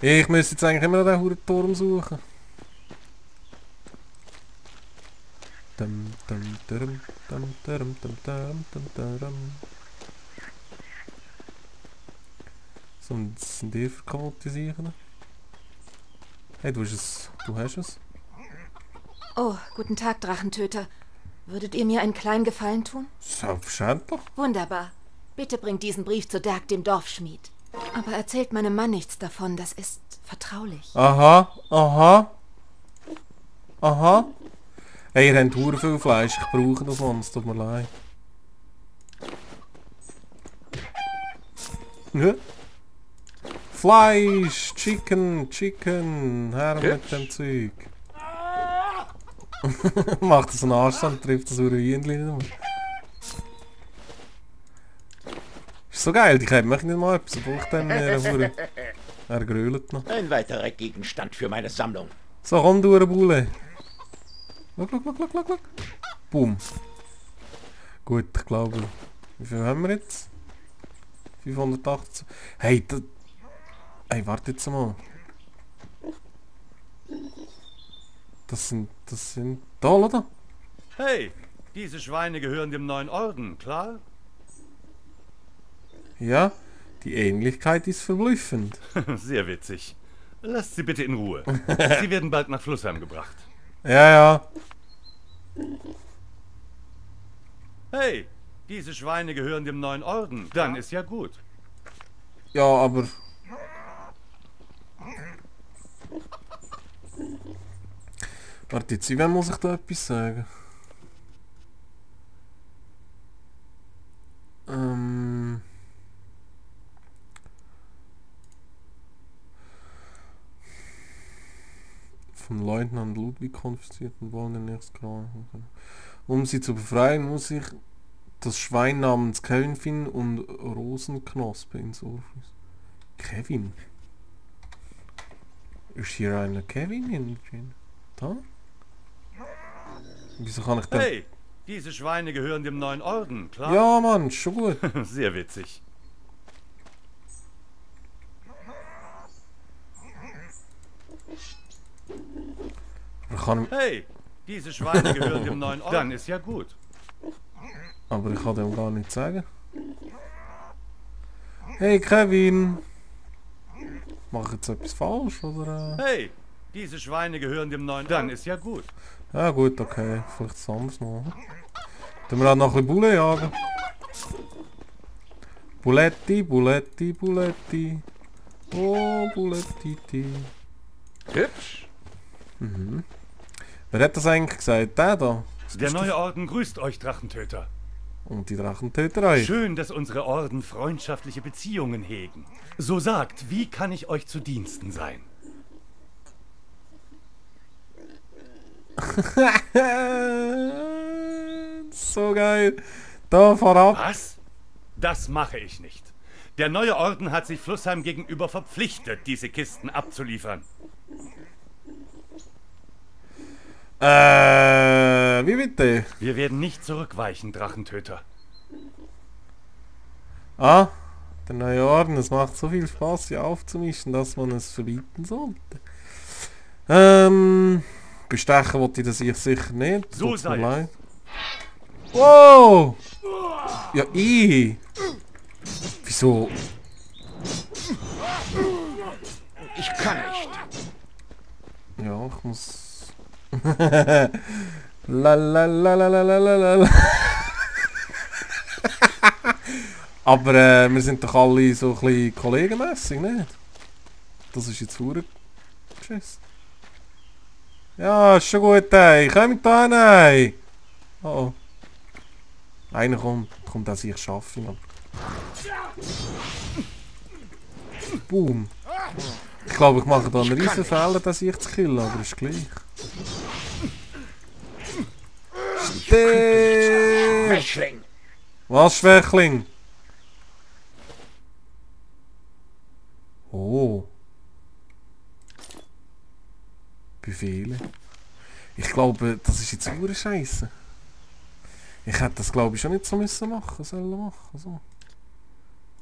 Ich müsste jetzt eigentlich immer noch den Hurenturm suchen. Dum, dum, dum, dum, dum, dum, dum, dum, dum. So, und was sind die für kaputte Sachen? Hey, du hast es. Du hast es. Oh, guten Tag, Drachentöter. Würdet ihr mir einen kleinen Gefallen tun? Selbstverständlich. Wunderbar. Bitte bringt diesen Brief zu Dag, dem Dorfschmied. Aber erzählt meinem Mann nichts davon, das ist vertraulich. Aha, aha. Aha. Hey, ihr habt hure viel Fleisch, ich brauche das sonst, tut mir leid. Ja. Fleisch, Chicken, her mit dem Zeug. Macht das einen Anstand, trifft das Hühnchen nicht mehr. Ist so geil, die kennt mich nicht mal etwas, obwohl ich dann er grölt noch. Ein weiterer Gegenstand für meine Sammlung. So, komm du, Bulle. Look. Boom. Gut, ich glaube. Wie viel haben wir jetzt? 580. Hey, hey, warte jetzt mal. Das sind... Da, oder? Hey, diese Schweine gehören dem neuen Orden, klar? Ja, die Ähnlichkeit ist verblüffend. Sehr witzig. Lasst sie bitte in Ruhe. Sie werden bald nach Flussheim gebracht. Ja. Hey, diese Schweine gehören dem neuen Orden. Dann ist ja gut. Ja, aber... Warte jetzt, wie muss ich da etwas sagen? Von Leutnant Ludwig konfiszierten wollen den nächsten Grad. Um sie zu befreien, muss ich das Schwein namens Kevin finden und Rosenknospe ins Ohr fließen. Kevin? Ist hier einer Kevin in drin? Da? Wieso kann ich denn... Hey, diese Schweine gehören dem neuen Orden, klar? Ja, Mann, schon gut. Sehr witzig. Hey, diese Schweine gehören dem neuen Orden. Dann ist ja gut. Aber ich kann dem gar nicht sagen. Hey Kevin! Mach ich jetzt etwas falsch, oder? Hey, diese Schweine gehören dem neuen Orden. Dann ist ja gut. Ja gut, okay. Vielleicht was anderes noch. Dann wir auch noch ein bisschen Bulle jagen. Buletti. Oh, Buletti. Hübsch. Mhm. Wer hat das eigentlich gesagt? Der da? Der neue Orden grüßt euch, Drachentöter. Und die Drachentöter euch. Schön, dass unsere Orden freundschaftliche Beziehungen hegen. So sagt, wie kann ich euch zu Diensten sein? So geil. Da, vorab. Was? Das mache ich nicht. Der neue Orden hat sich Flussheim gegenüber verpflichtet, diese Kisten abzuliefern. Wie bitte? Wir werden nicht zurückweichen, Drachentöter. Ah, der neue Orden, es macht so viel Spaß, sie aufzumischen, dass man es verbieten sollte. Bestechen wollte ich das ich sicher nicht. So sei es. Wow! Ja, Wieso? Ich kann nicht. Ja, ich muss... Lalalalalalala. Aber wir sind doch alle so ein bisschen kollegenmässig, nicht? Das ist jetzt verdammt. Tschüss. Ja, ist schon gut, ey. Kommt da hin, ey. Oh. Einer kommt dass ich schaffe. Aber... Boom. Ich glaube, ich mache da einen riesen Fehler, dass ich zu killen, aber ist gleich. Schwächling. Was, Schwächling? Oh. Befehle. Ich glaube, das ist jetzt pure Scheiße. Ich hätte das, glaube ich, schon nicht so sollen machen. So.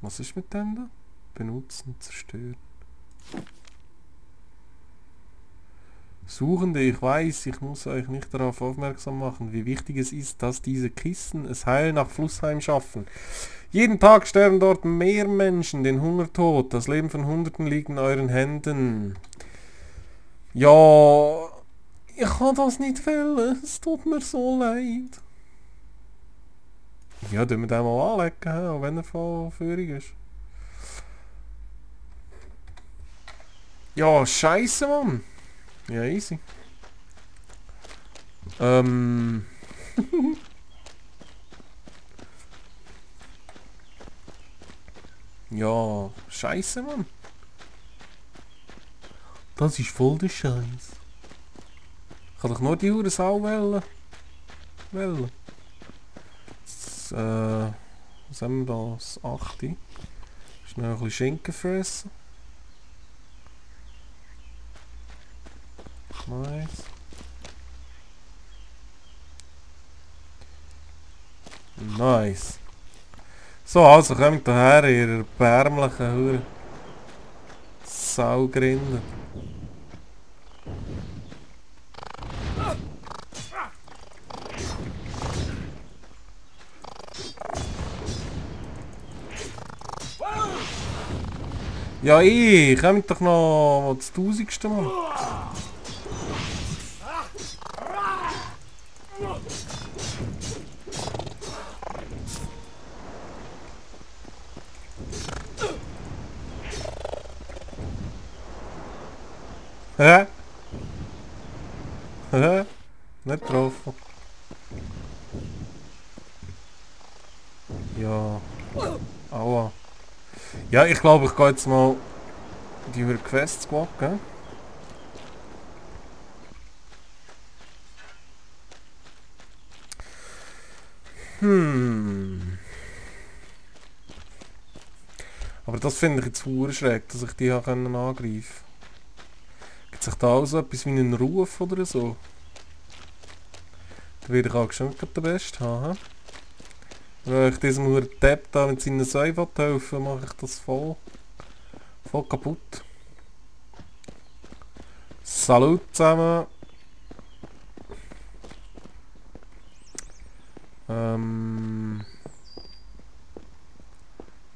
Was ist mit dem da? Benutzen, zerstören. Suchende, ich weiß, ich muss euch nicht darauf aufmerksam machen, wie wichtig es ist, dass diese Kisten es heil nach Flussheim schaffen. Jeden Tag sterben dort mehr Menschen den Hungertod. Das Leben von Hunderten liegt in euren Händen. Ja, ich kann das nicht wollen. Es tut mir so leid. Ja, tun wir den mal anlegen, auch wenn er von Führung ist. Ja, scheiße, Mann. Ja, easy. Ja, scheiße, Mann. Das ist voll der Scheiß. Ich kann doch nur die Sau wählen. Das, was haben wir da? Das 8. Schnell ein bisschen Schinken fressen. Nice. Nice. So, also kommt daher, ihr erbärmlichen Hure Saugrinde. Ja, kommt doch noch das 1000. Mal. Hä? Hä? Nicht getroffen. Ja. Aua. Ja, ich glaube, ich gehe jetzt mal die Quests gucken. Aber das finde ich jetzt verdammt schräg, dass ich die angreifen konnte. Gibt sich da auch so etwas wie einen Ruf oder so? Da werde ich auch schon der Beste haben. Wenn ich diesem Depp da mit seinen Säulen helfen, mache ich das voll kaputt. Salut zusammen.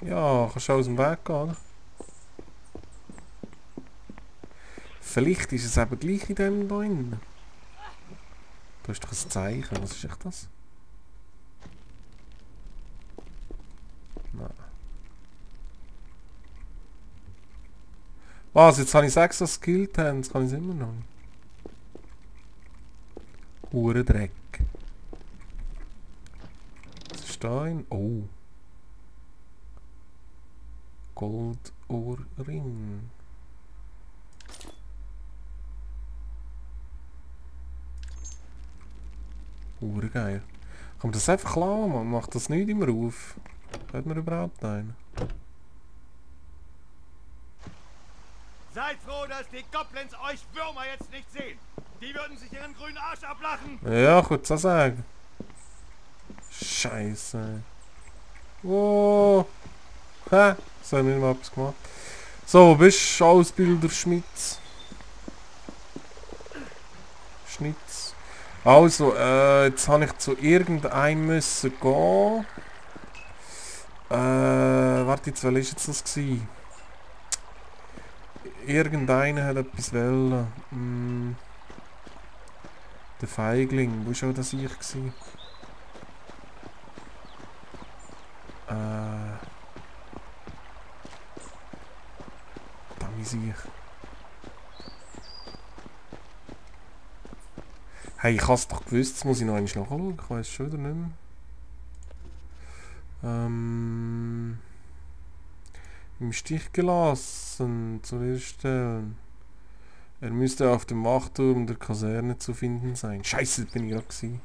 Ja, kannst du aus dem Weg gehen, oder? Vielleicht ist es eben gleich in dem da drin. Da ist doch ein Zeichen. Was ist echt das? Nein. Was? Jetzt habe ich 6 Skilled Hands, kann ich es immer noch. Hurendreck. Was ist da in? Oh. Goldohrring. Geil. Kann man das einfach klauen, man macht das nicht immer auf. Hört man überhaupt einen? Seid froh, dass die Goblins euch Würmer jetzt nicht sehen. Die würden sich ihren grünen Arsch ablachen. Ja, ich würde es sagen. Scheiße. Oh. Hä? Das haben wir nicht mal etwas gemacht. So, wo bist du? Ausbilder Schmitz. Schnitz. Also, jetzt habe ich zu irgendeinem müssen gehen. Warte, jetzt, wer ist jetzt das gewesen? Irgendeiner hat etwas wollen. Der Feigling, wo war auch das ich gewesen? Da ist ich. Hey, ich habe es doch gewusst, jetzt muss ich noch einmal nachschauen, ich weiß schon wieder nicht mehr. Im Stich gelassen, zuerst stellen. Er müsste auf dem Wachturm der Kaserne zu finden sein. Scheiße, bin ich gerade gewesen.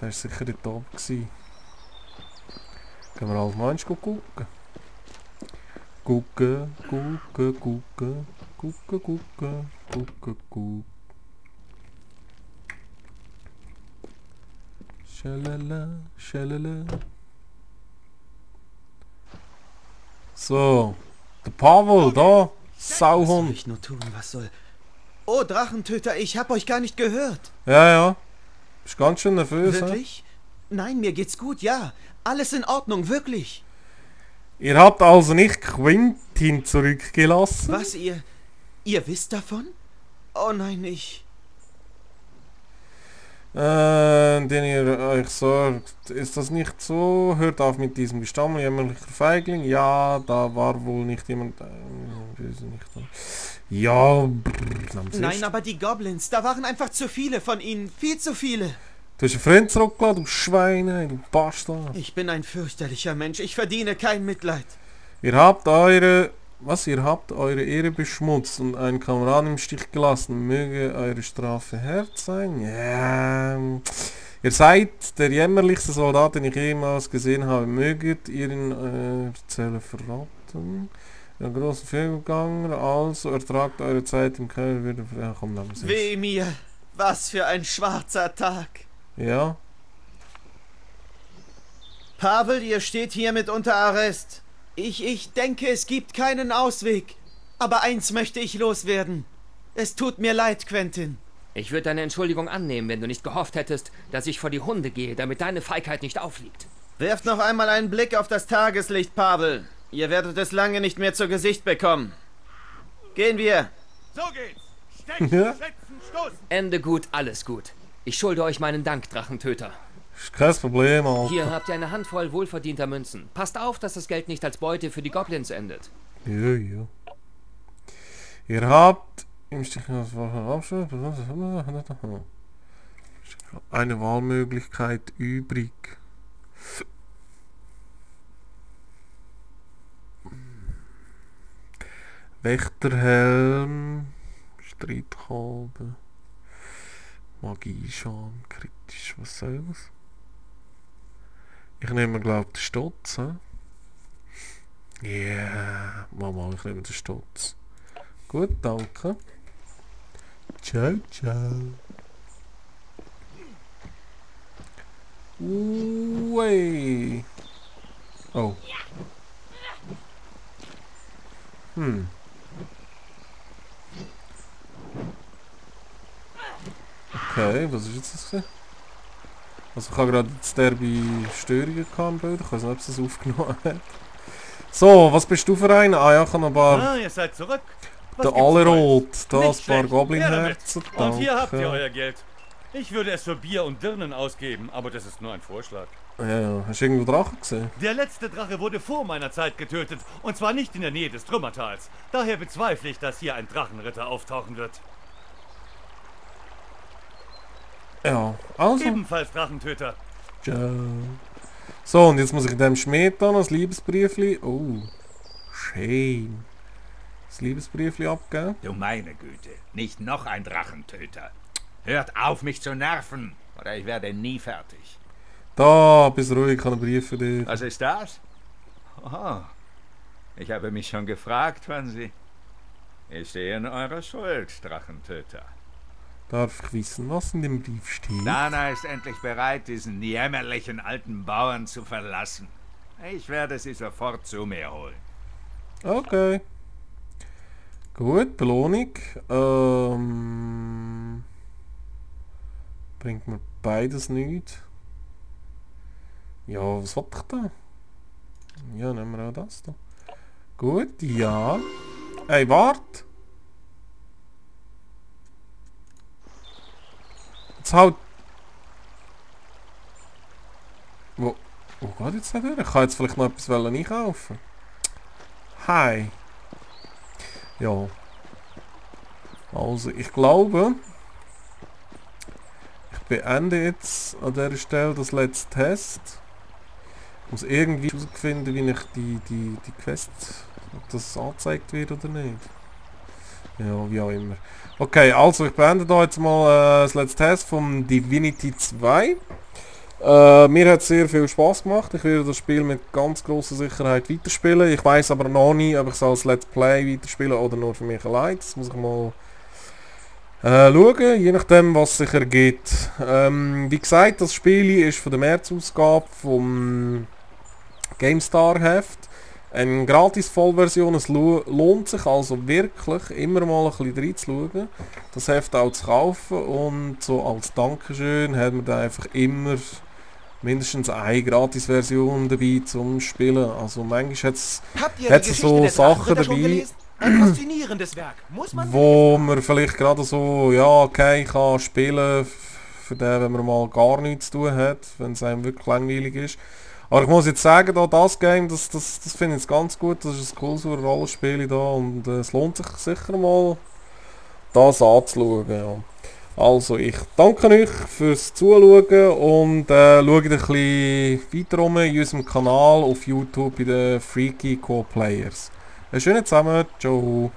Der ist sicher dort oben gewesen. Können wir halt mal gucken. Gucken. Schalala. So. Der Pavel, da. Was soll Sauhund. ich nur tun? Was soll... Oh, Drachentöter, ich hab euch gar nicht gehört. Ja, ja. Bist ganz schön nervös, hä? Wirklich? Nein, mir geht's gut, ja. Alles in Ordnung, wirklich. Ihr habt also nicht Quentin zurückgelassen? Was, ihr wisst davon? Oh nein, Den ihr euch sorgt. Ist das nicht so? Hört auf mit diesem Gestammel, jämmerlicher Feigling. Ja, da war wohl nicht jemand... Ja, Nein, aber die Goblins, da waren einfach zu viele von ihnen. Viel zu viele. Du hast einen Freund zurückgelassen, du Schweine, du Bastard. Ich bin ein fürchterlicher Mensch. Ich verdiene kein Mitleid. Ihr habt eure... Was? Ihr habt eure Ehre beschmutzt und einen Kameraden im Stich gelassen. Möge eure Strafe hart sein. Ja. Ihr seid der jämmerlichste Soldat, den ich jemals gesehen habe. Möget ihr in eurer Zelle verrotten. Der großen Fehlganger, also ertragt eure Zeit im Keller wieder... Ja, komm, dann Weh mir. Was für ein schwarzer Tag. Ja. Pavel, ihr steht hiermit unter Arrest. Ich denke, es gibt keinen Ausweg. Aber eins möchte ich loswerden. Es tut mir leid, Quentin. Ich würde deine Entschuldigung annehmen, wenn du nicht gehofft hättest, dass ich vor die Hunde gehe, damit deine Feigheit nicht aufliegt. Werft noch einmal einen Blick auf das Tageslicht, Pavel. Ihr werdet es lange nicht mehr zu Gesicht bekommen. Gehen wir. So geht's. Stechen, Ja. schätzen, stoßen. Ende gut, alles gut. Ich schulde euch meinen Dank, Drachentöter. Ist kein Problem, Alter. Hier habt ihr eine Handvoll wohlverdienter Münzen. Passt auf, dass das Geld nicht als Beute für die Goblins endet. Ja, ja. Ihr habt im Stich eine Wahlmöglichkeit übrig. Wächterhelm, Streitkolben, Magiescham, kritisch, was soll das? Ich nehme, glaube ich, den Stutz, hä? Yeah, Mama, ich nehme den Stutz. Gut, danke. Ciao, ciao. Ui. Oh. Okay, was ist jetzt das gewesen? Also ich habe gerade das Derby Störungen gehabt im Bild. Ich weiß nicht, ob es das aufgenommen hat. So, was bist du für einer? Ah ja, ich habe noch ein paar... Ah, ihr seid zurück. Was Der gibt's Neues? Allerrot. Da ein Nicht paar schlecht. Goblinherzen. Ja, damit. Und hier habt ihr Danke. euer Geld. Ich würde es für Bier und Dirnen ausgeben, aber das ist nur ein Vorschlag. Ja, hast du irgendwo Drachen gesehen? Der letzte Drache wurde vor meiner Zeit getötet, und zwar nicht in der Nähe des Trümmertals. Daher bezweifle ich, dass hier ein Drachenritter auftauchen wird. Ja, also. Ebenfalls Drachentöter. Ciao. So, und jetzt muss ich dem Schmied dann das Liebesbriefli... Oh, schön. Das Liebesbriefli abgeben. Du meine Güte, nicht noch ein Drachentöter. Hört auf, mich zu nerven, oder ich werde nie fertig. Da, bist ruhig, ich habe einen Brief für dich. Was ist das? Oh, ich habe mich schon gefragt, wann Sie... Ich sehe in eurer Schuld, Drachentöter. Darf ich wissen, was in dem Brief steht? Dana ist endlich bereit, diesen jämmerlichen alten Bauern zu verlassen. Ich werde sie sofort zu mir holen. Okay. Gut, Belohnung. Bringt mir beides nichts. Ja, was will ich da? Ja, nehmen wir auch das da. Gut, ja. Ey, wart! Jetzt halt... Wo geht jetzt da durch? Ich kann jetzt vielleicht noch etwas einkaufen. Hi. Ja. Also, ich glaube... Ich beende jetzt an dieser Stelle das letzte Test. Ich muss irgendwie herausfinden, wie ich die Quest... ob das angezeigt wird oder nicht. Ja, wie auch immer. Okay, also ich beende da jetzt mal das letzte Test von Divinity 2. Mir hat es sehr viel Spaß gemacht. Ich werde das Spiel mit ganz grosser Sicherheit weiterspielen. Ich weiß aber noch nie, ob ich es als Let's Play weiterspielen oder nur für mich allein. Das muss ich mal schauen, je nachdem was sich ergibt. Wie gesagt, das Spiel ist von der März-Ausgabe vom GameStar Heft. eine Gratis-Vollversion. Es lohnt sich also wirklich, immer mal ein bisschen reinzuschauen, das Heft auch zu kaufen, und so als Dankeschön hat man da einfach immer mindestens eine Gratis-Version dabei zum Spielen. Also manchmal Habt ihr hat die es Geschichte so der Sachen Drachenritter schon dabei, gelesen? Ein faszinierendes Werk, muss man wo man vielleicht gerade so, ja okay, kann spielen, für den, wenn man mal gar nichts zu tun hat, wenn es einem wirklich langweilig ist. Aber ich muss jetzt sagen, da das Game, das finde ich jetzt ganz gut, das ist ein cooles Rollenspiel da, und es lohnt sich sicher mal, das anzuschauen. Ja. Also ich danke euch fürs Zuschauen, und schaut ein bisschen weiter rum in unserem Kanal auf YouTube bei den Freaky Co-Players. Einen schönen zusammen, ciao!